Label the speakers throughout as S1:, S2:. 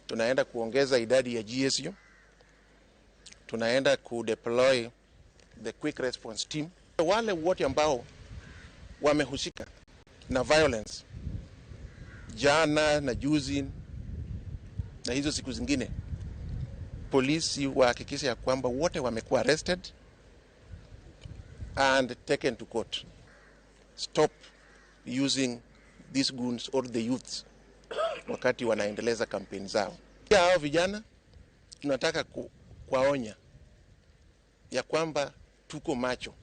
S1: Tunaenda kuongeza idadi ya GSU, tunaenda kudeploy the quick response team. Wale wote ambao wamehusika na violence jana na juzi na hizo siku zingine, polisi wahakikisha ya kwamba wote wamekuwa arrested and taken to court. Stop using these goons or the youths wakati wanaendeleza kampeni zao. Pia hao vijana tunataka kuwaonya ya kwamba tuko macho.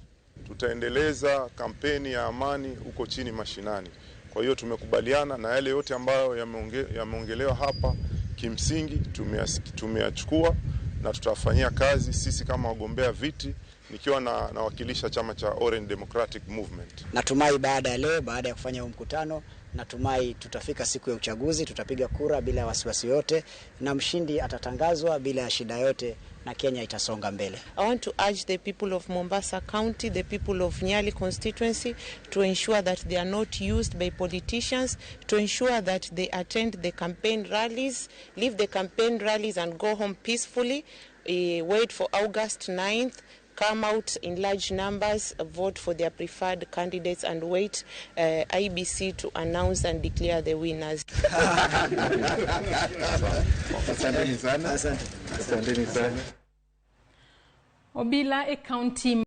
S2: Tutaendeleza kampeni ya amani huko chini mashinani. Kwa hiyo tumekubaliana na yale yote ambayo yameongelewa hapa, kimsingi tumeyachukua na tutafanyia kazi sisi kama wagombea viti, nikiwa na nawakilisha chama cha Orange Democratic Movement.
S3: Natumai baada ya leo, baada ya kufanya huu mkutano, natumai tutafika siku ya uchaguzi, tutapiga kura bila wasiwasi yote, na mshindi atatangazwa bila ya shida yote, na Kenya itasonga mbele.
S4: I want to urge the people of Mombasa County, the people of Nyali constituency, to ensure that they are not used by politicians, to ensure that they attend the campaign rallies, leave the campaign rallies and go home peacefully, wait for August 9th, come out in large numbers, vote for their preferred candidates and wait IEBC to announce and declare the winners.
S1: Asanteni sana.
S3: Asante.
S1: Asanteni sana.
S5: Obila e kaunti.